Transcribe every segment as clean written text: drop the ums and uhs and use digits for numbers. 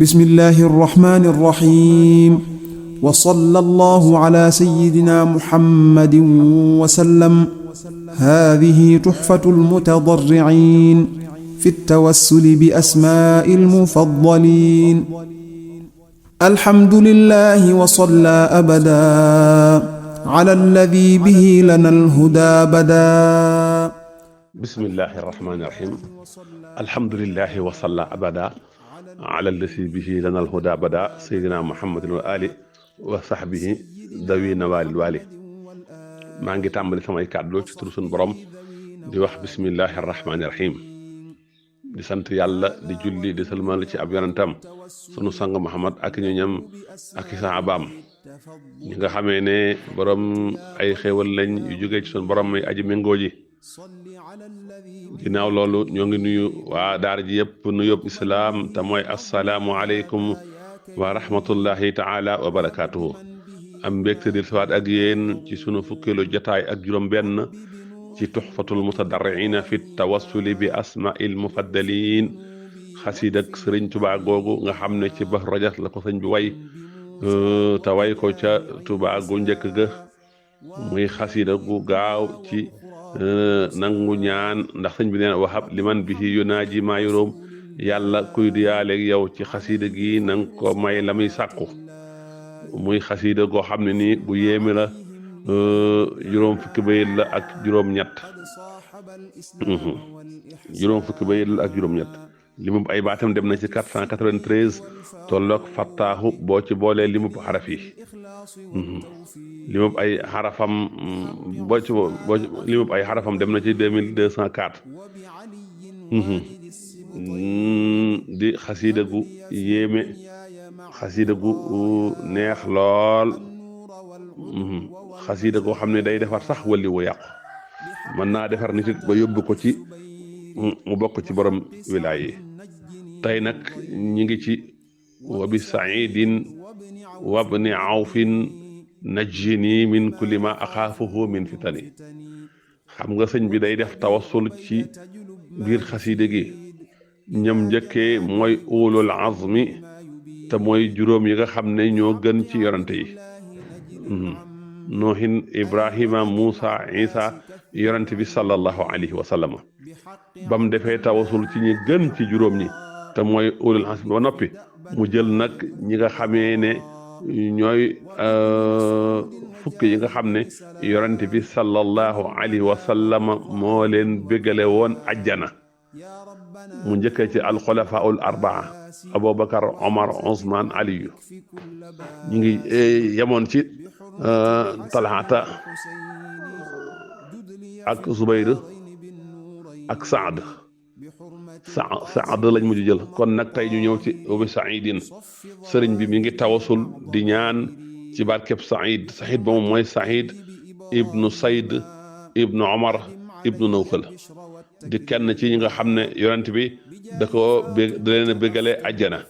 بسم الله الرحمن الرحيم وصلى الله على سيدنا محمد وسلم. هذه تحفة المتضرعين في التوسل بأسماء المفضلين. الحمد لله وصلى أبدا على الذي به لنا الهدى بدا. بسم الله الرحمن الرحيم. الحمد لله وصلى أبدا على الذي به لنا الهدى بدا سيدنا محمد وآله وصحبه ذوي نوال الوالي. maa ngi tàmbali samay kàddu ci turu sunu borom di wax bismillahi rahmaani rahim, di sant yàlla di julli di salmal ci ab yonentam sunu sang Muhammad ak ñu ñam ak i saabaam ñi nga xamee ne borom ay xéewal lañ yu jógee ci sunu borom may aji méngoo ji. ginnaaw loolu ñoo ngi nuyu waa daara ji yëpp nu yóbbu islaam te mooy assalaamu aleykum wa rahmatullahi taala wa barakaatuhu. am mbégte di sawaat ak yéen ci sunu fukkeelu jotaay ak juróom benn ci tuxfatul mutadarriina fi tawassuli bi asmail mufaddaliin, xasiid ak sëriñ Tuubaa googu nga xam ne ci Bahru Rajas la ko sëñ bi way te way ko ca Tuubaa gu njëkk ga, muy xasiida gu gaaw ci nangu ñaan, ndax sëñ bi neen wahab liman bihi yunaaji maa yuróom, yàlla kuy diyaaleeg yow ci xasiida gi nang ko may la muy sàkku. muy xasiida goo xam ne nii bu yéeme la, juróom fukki bayit la ak juróom-ñett juróom fukki bayit la ak juróom-ñett. limub ay baatam dem na ci 493 tolloog fattaahu boo ci boolee limub xaraf yi. limub ay xarafam limub ay xarafam dem na ci 2204. di xasiida gu yéeme, xasiida gu neex lool, xasiida goo xam ne day defar sax wali wu yàqu, mën naa defar nit it ba yóbbu ko ci mu bokk ci borom wilaay yi. tey nag ñi ngi ci wa bi saidin wabni awfin najjini min kulli ma axaafuhu min fitani. xam nga sëñ bi day def tawassul ci biir xasiida gi. ñam njëkkee mooy ulul azmi te mooy juróom yi nga xam ne ñoo gën ci yonante yi. noohin, ibrahima, muusa, isa, yonante bi sallallahu alayhi wa sallam. ba mu defee tawasul ci ñi gën ci juróom ñi te mooy ulul azmi ba noppi, mu jël nag ñi nga xamee ne ñooy fukk yi nga xam ne yonante bi sallallahu alayhi wa sallam moo leen bégale woon ajjana. mu njëkkee ci alxulafaul arbaa abubakar, omar, osman, aliyu. ñu ngi yemoon ci talhata ak zubayr ak saad lañ mujj jël. kon nag tey ñu ñëw ci ubi saidin. sëriñ bi mi ngi tawasul di ñaan ci barkeb said ba moom mooy said ibnu sayd ibnu omar ibnu nawfal, di kenn ci ñi nga xam ne yonent bi da leen a bégale àjjana.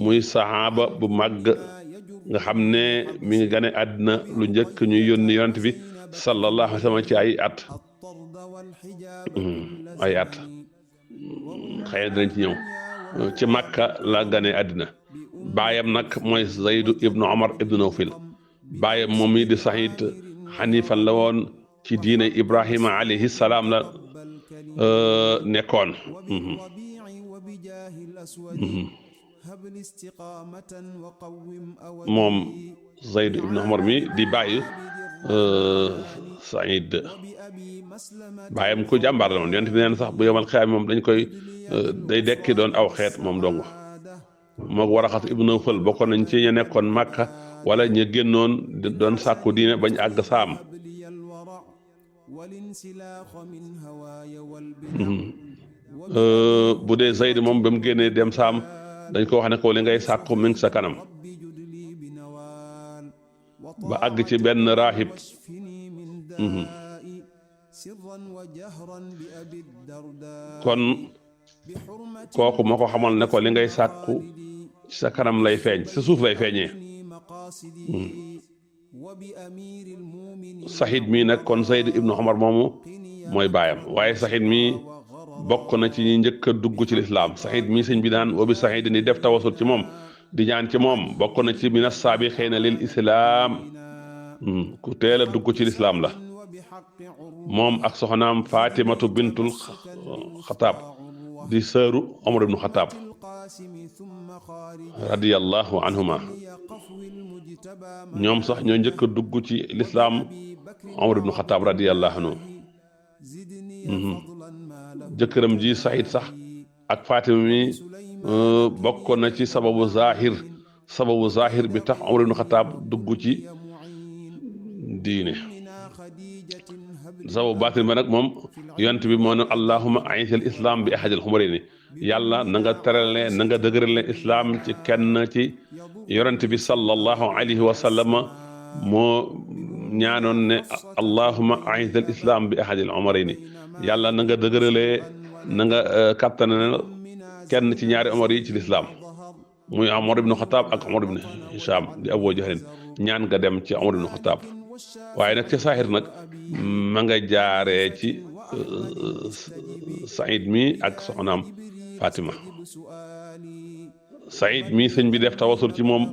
muy sahaaba bu màgg nga xam ne mi ngi gane àddina lu njëkk ñuy yónni yonent bi sallallahu alayhi wa sallam ci ay at xëy na dinañ ci ñëw. ci Makka la gane àddina. baayam nag mooy Zaydu ibnu Omar ibnu Nawfil. baayam moom mi di Saxiid xanifan la woon ci diine Ibrahima alayhi salaam la nekkoon. moom Zayd ibn Umar mi di bàyyi Saïd. bàyyam ku jàmbaar la moom yonent bi neen sax bu yomal xiyaam moom dañ koy day dekki doon aw xeet moom dong. moog Waraxat ibn Nawfal bokkoon nañ ci ña nekkoon Makka wala ña génnoon doon sàkku diine bañ àgg Saam. bu dee Zayd moom ba mu génnee dem Saam dañ ko wax ne ko li ngay sàkku mi ngi sa kanam, ba àgg ci benn raahib. kon kooku moo ko xamal ne ko li ngay sàkku ci sa kanam lay feeñ, sa suuf lay feeñee. Saxiid mii nag kon Zayd ibnu Umar moomu mooy baayam, waaye Saxiid mii bokk na ci ñi njëkk a dugg ci lislaam Saïd mii sëñ bi naan wa bi Saïd ni def tawasul ci moom di ñaan ci moom bokk na ci mina saabiqiina lil islaam ku teel a dugg ci lislaam la moom ak soxnaam Fatimatu bintul Xataab di sëru Omar ibnu Xataab radiyallahu anhuma ñoom sax ñoo njëkk a dugg ci lislaam Omar ibnu Xataab radiyallahu anhu jëkkëram ji Saïd sax ak Fatima mi bokkoon na ci sababu zahir bi tax Omar ibnu Xataab dugg ci diine sababu baatin ba nag moom yonent bi moo ne allahuma aisil islam bi ahadil xumarayni yàlla na nga terale na nga dëgërale islam ci kenn ci yonent bi sallallahu alayhi wa sallam moo ñaanoon ne allahuma aisil islam bi ahadil xumarayni yàlla na nga dëgëralee na nga kattanal kenn ci ñaari omar yi ci lislaam muy Omar ibnu Xataab ak Omar ibnu Hicham di Abu Jahlin ñaan nga dem ci Omar ibnu Xataab waaye nag ci saaxir nag ma nga jaaree ci Saïd mi ak soxnaam Fatima Saïd mi sëñ bi def tawasul ci moom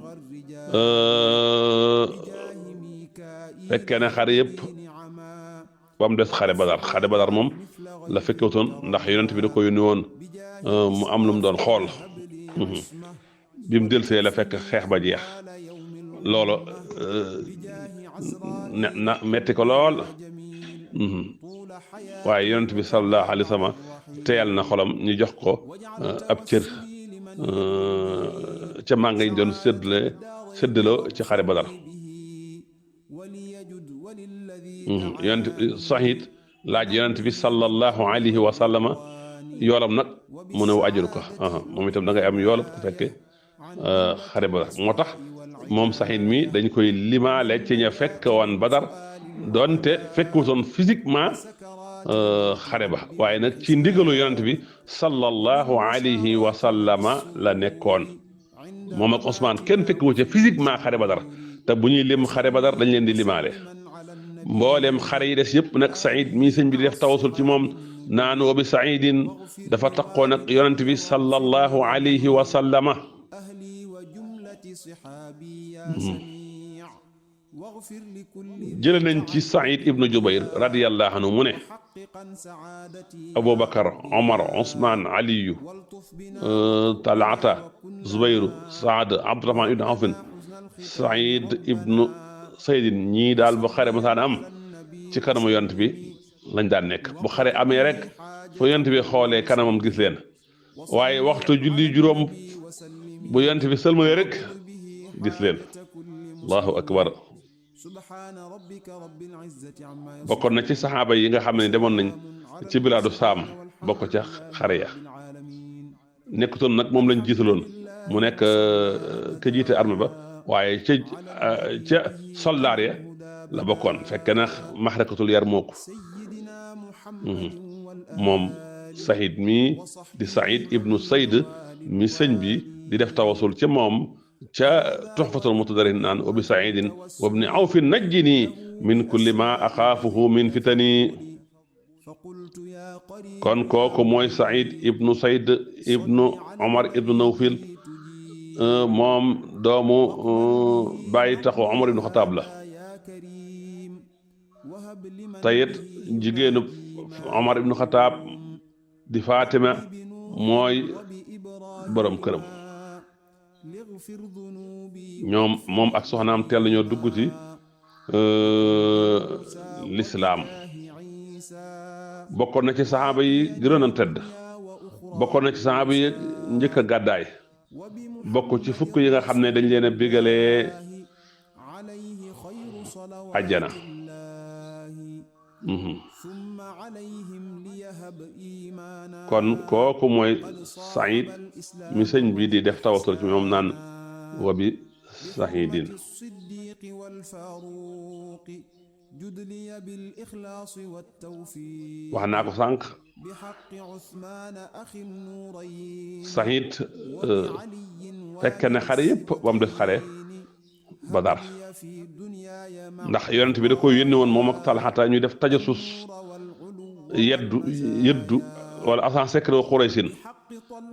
fekkee ne xare yëpp ba mu des xare Badar moom la fekkewutoon ndax yonent bi da ko yónni woon mu am lu mu doon xool bi mu delsee la fekk xeex ba jeex loolu na metti ko lool waaye yonent bi sallallahu alayhi wa sallam teyal na xolam ñu jox ko ab cër ca mànga yi doon séddaloo ci xare Badar yonent Saïd laaj yonent bi sallallahu alayhi wa sallam yoolam nag mu ne wa ajru ko moom itam da ngay am yoolam ku fekke xare Badar moo tax moom Saïd mi dañ koy limaale ci ña fekk woon Badar doonte fekkutoon physiquement xare ba waaye nag ci ndigalu yonent bi sallallahu alayhi wa sallama la nekkoon moom ak Ousmane kenn fekkuwu ca physiquement xare Badar te bu ñuy lim xare Badar dañ leen di limaale mbooleem xare yi des yëpp nag Saïd mii sëñ bi di def tawasul ci moom naan wa bi Saïdin dafa taqoon ak yonent bi sallallahu alayhi wa sallama jële nañ ci Saïd ibnu Jubayr radiyallahu anhu mu ne Aboubacar Omar Ousmane Aliyu Talata Zubayru Saad Abdurahman ibnu Awfin Saïd ibnu Saydin ñii daal bu xare masaan am ci kanamu yonent bi lañ daan nekk bu xare amee rek fu yonent bi xoolee kanamam gis leen waaye waxtu julli juróom bu yonent bi sëlmalee rek gis leen allahu akbar bokkoon na ci saxaaba yi nga xam ne demoon nañ ci bilaadu saam bokk ca xare ya nekkutoon nag moom lañ jiitaloon mu nekk ka jiite armée ba waaye ca soldaar ya la bokkoon fekk na maxrakatul Yarmuuk moom Saïd mii di Saïd ibnu Sayd mi sëñ bi di def tawasul ci moom ca Tuhfatul Mutadarin naan wa bi Saïdin wa bni Awfin najjini min kulli ma axaafuhu min fitani kon kooku mooy Saïd ibnu Sayd ibnu Omar ibnu Nawfil moom doomu bàyyi taxu Omar ibnu Xataab la tayit jigéenu Omar ibnu Xataab di Fatima mooy borom këram ñoom moom ak soxnaam teel ñoo dugg ci lislaam bokkoon na ci saxaaba yi gënoon a tedd bokkoon na ci saxaaba yi njëkk a gàddaay bokk ci fukk yi nga xam ne dañ leen a bégalee àjjana kon kooku mooy Saïd mi sëñ bi di def tawasul ci moom naan wa bi Saïdin wax naa ko sànq Saïd fekk ne xare yëpp ba mu def xare Badar ndax yonent bi da ko yónni woon moom ak Talxata ñuy def tajasus yeddu wala agent secret Quraysin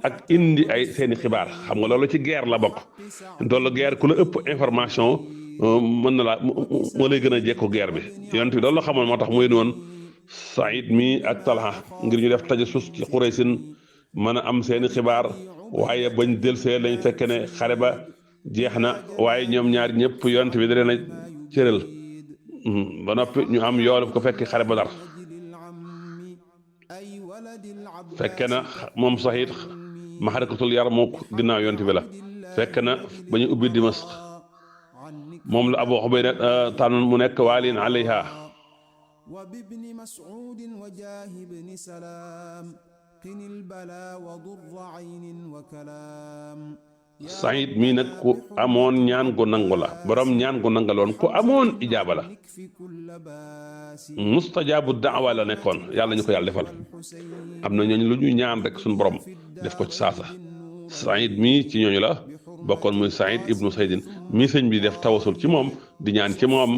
ak indi ay seeni xibaar xam nga loolu ci guerre la bokk loolu guerre ku la ëpp information mën na laa moo lay gën a jekku guerre bi yonent bi loolu la xamoon moo tax muy noonu Saïd mi ak Talha ngir ñu def tajassus ci Quraysin mën a am seeni xibaar waaye bañ delsee lañ fekk ne xare ba jeex na waaye ñoom ñaar ñëpp yonent bi da leen a cëral ba noppi ñu am yoolu ko fekk xare ba dar fekke na moom Saïd maxarakatul Yarmuk ginnaaw yonent bi la fekk na ba ñu ubbi Dimask moom la Abu Ubayda tànn mu nekk waalin alayha Saïd mii nag ku amoon ñaan gu nangu la borom ñaan gu nangaloon ku amoon ijaaba la mustajaabu daawa la nekkoon yàlla ñu ko yàlla defal am na ñooñu lu ñu ñaan rek suñu borom def ko ci saasa Saïd mii ci ñooñu la bokkoon muy Saïd ibnu Saydin mii sëñ bi def tawasul ci moom di ñaan ci moom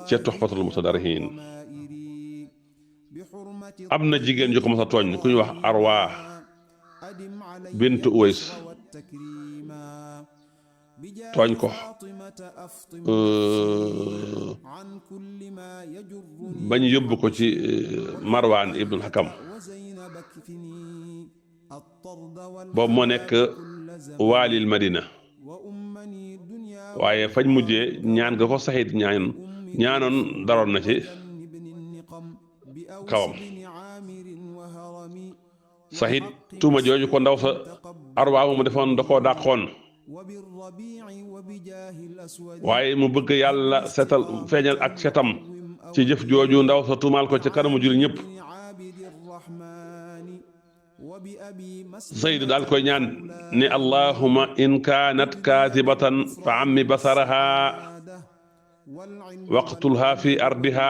ca Tuhfatul Mutadarrihin am na jigéen ju ko mos a tooñ ku ñuy wax Arwa bint Uways tooñ ko bañ yóbbu ko ci Marwan ibnul Hakam boobu moo nekk waalil Madina waaye fañ mujjee ñaan nga ko Saïd ñaanoon daroon na ci kawam Saïd tuuma jooju ko ndaw sa Arwa mu defoon da koo dàqoon waaye mu bëgg yàlla setal feeñal ak setam ci jëf jooju ndaw sa tuumaal ko ci kanamu jullit ñëpp Saïd daal koy ñaan ne allahuma in kaanat kaatibatan fa ammi basaraha waqtulha fi ardiha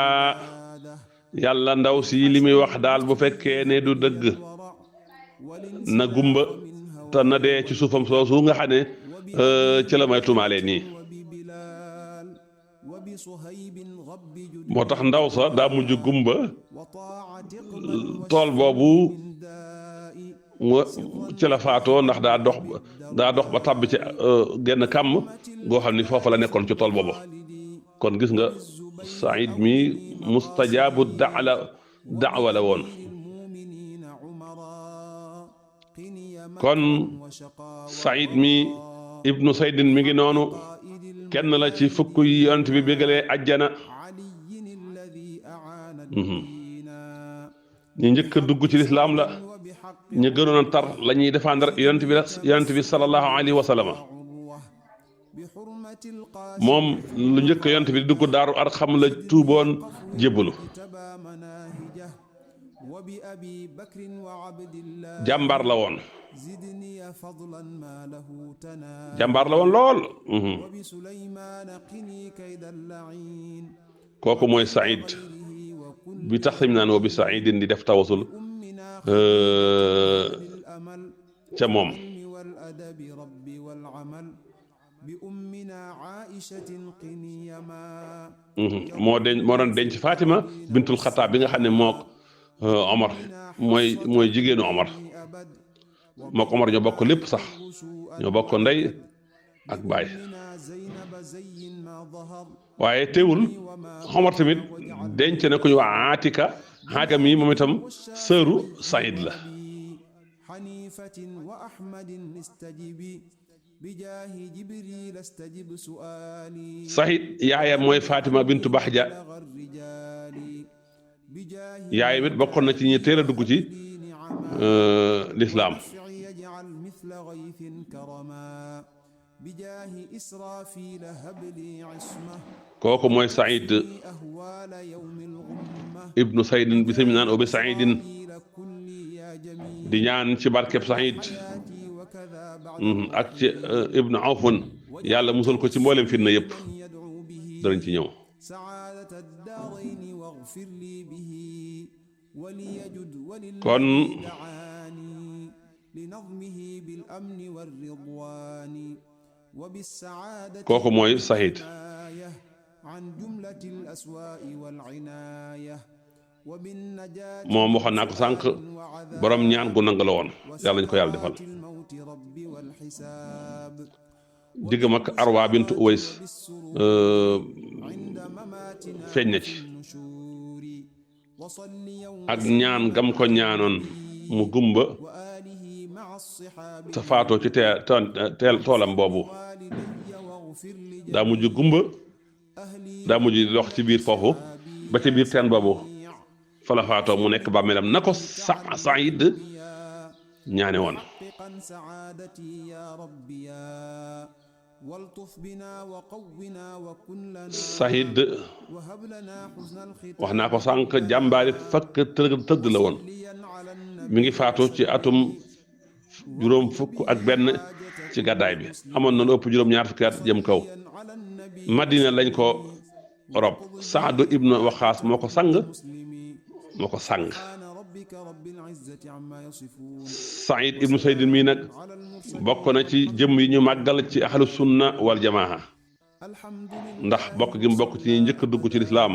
yàlla ndaw si li muy wax daal bu fekkee ne du dëgg na gumba te na dee ci suufam soosu nga xam ne ci la may tuumaalee nii moo tax ndaw sa daa mujj gumba tool boobu ci la faatoo ndax daa dox ba tàbbi ci genn kàmm goo xam ni foofa la nekkoon ci tool boobu kon gis nga Saïd mi mustajaabu daawa la woon kon Saïd mi ibnu Saydin mi ngi noonu kenn la ci fukk yi yonent bi bégalee ajjana ñi njëkk a dugg ci lislaam la ñu gënoon a tar la ñuy défendre yonent bi sallallahu alayhi wa sallam moom lu njëkk yonent bi di dugg daaru Arxam la tuuboon jébbalu jàmbaar la woon lool kooku mooy Saïd bi tax sim naan wa bi Saïdin di def tawasul ca moom moo doon denc Fatima bintul Xataab bi nga xam ne mook Omar mooy jigéenu Omar mook Omar ñoo bokk lépp sax ñoo bokk ndey ak baay waaye teewul Omar tamit denc na ku ñu wax Aatika mi moom itam sëru Saïd la Saïd yaayam mooy Fatima bintu Bahja yaayam it bokkoon na ci ñi teel a dugg ci lislaam kooku mooy Saïd ibnu Saydin bi sami naan o bi Saïdin di ñaan ci barkeb Saïd ak ci ibnu Awfun yàlla musal ko ci mboolem fitna yépp danañ ci ñëw kon kooku mooy Saïd moom waxoon naa ko sànq borom ñaan gu nangu la woon yàlla ñu ko yàlla defal. diggam ak Arwa bintu Uways feeñ na ci ak ñaan gam ko ñaanoon mu gumba te faatoo ci toolam boobu daa mujj gumba daa mujj dox ci biir foofu ba ci biir teen boobu fa la faatoo mu nekk bàmmeelam na ko Saïd ñaane woon. Saïd wax naa ko sànq jàmbaari fakk tëdd la woon mi ngi faatu ci atum juróom fukk ak benn ci gàddaay bi amoon na lu ëpp juróom-ñaar fukki at jëm kaw. Madina lañ ko rob Saadu ibnu Waqaas moo ko sang Saïd ibnu Sayd mii nag bokk na ci jëm yi ñu màggal ci ahlu sunna wal jamaa ndax bokk gi mu bokk ci ñi njëkk dugg ci lislaam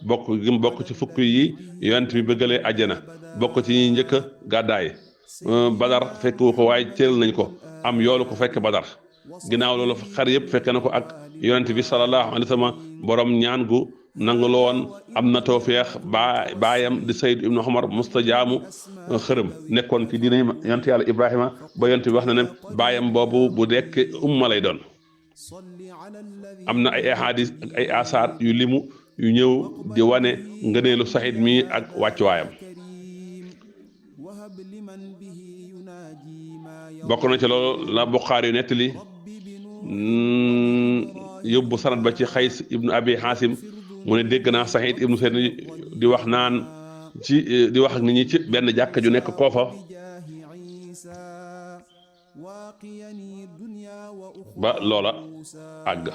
bokk gi mu bokk ci fukk yi yonent bi bëggalee àjjana bokk ci ñi njëkk gàddaay Badar fekk ko waaye cëral nañ ko am yoolu ko fekk Badar ginnaaw loolu xar yëpp fekk na ko ak yonent bi sallallahu alayhi wa sallam borom ñaan gu nangu la woon am na tawfeex baayam di Sayd ibnu Umar mustajaamu xërëm nekkoon ci diina yonent yàlla Ibrahima ba yonent bi wax na ne baayam boobu bu dekk umma lay doon. am na ay ahadis ak ay asaar yu limu yu ñëw di wane ngëneelu Saïd mi ak wàccuwaayam. bokk na ci loolu la Buxaari yu nettali yóbbu sanad ba ci Xays ibnu Abi Xaasim mu ne dégg naa Saïd ibnu Sayd di wax naan di wax ak nit ñi ci benn jàkka ju nekk koofa ba loola àgg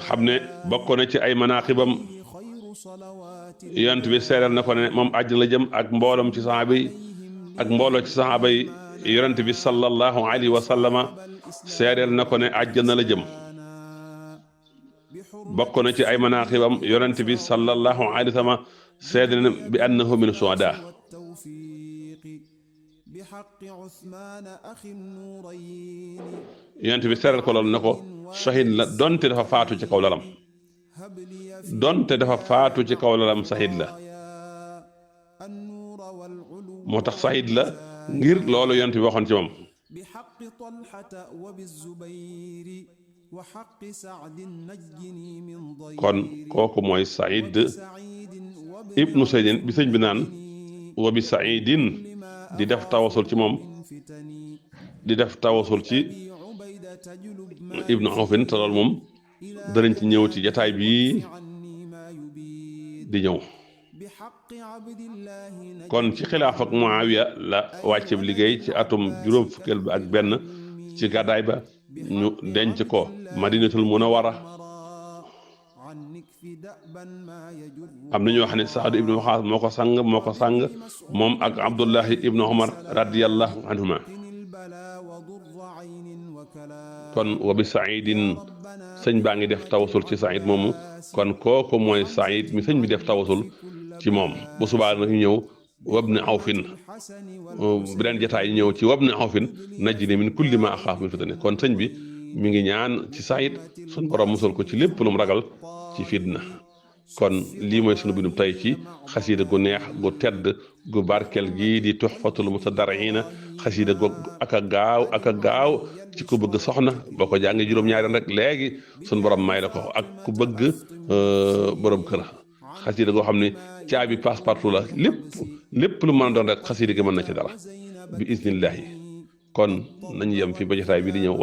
xam ne bokk na ci ay manaaxibam yonent bi seeral na ko ne moom àjjana la jëm ak mbooloom ci saxaaba yi ak mbooloo ci saxaaba yi yonent bi sallallahu alayhi wa sallama seeral na ko ne àjjana la jëm bokk na ci ay manaaxibam yonent bi sallallahu alayhi wa sallam seede na bi annahu min suhada yonent bi seeral ko loolu ne ko shahid la donte dafa faatu ci kaw lalam shahid la moo tax shahid la ngir loolu yonent bi waxoon ci moom. kon kooku mooy Saïd ibnu Saydin bi sëñ bi naan wa bi Saïdin di def tawasul ci moom di def tawasul ci ibnu Awfin te loolu moom danañ ci ñëw ci jataay bii di ñëw. kon ci xilaaf ak Muawiya la wàcceeb liggéey ci atum juróom fukkeel ba ak benn ci gàddaay ba ñu denc ko Madinatul Munawwara am na ñoo xam ne Saad ibnu Waqaas moo ko sang moom ak Abdullahi ibnu Umar radiyallahu anhuma. kon wa bi Saïdin sëñ baa ngi def tawasul ci Saïd moomu kon kooku mooy Saïd mi sëñ bi def tawasul ci moom bu subaa nag ñu ñëw wabni awfin beneen jataay ñëw ci wabni awfin najjini min kulli ma axaaf min fitne kon sëñ bi mi ngi ñaan ci Saïd sun borom musal ko ci lépp lu mu ragal ci fitna. kon lii mooy sunu bindum tey ci xasiida gu neex gu tedd gu barkel gii di tuxfatul mutadarriina xasiida gu ak a gaaw ci ku bëgg soxna boo ko jàngee juróom-ñaari rek léegi sunu borom may la ko ak ku bëgg borom kër xasiida goo xam ne caabi passe partout la lépp lu mën a doon rek xasiida gi mën na ci dara bi isnillahi kon nañu yem fi ba jotaay bi di ñëw.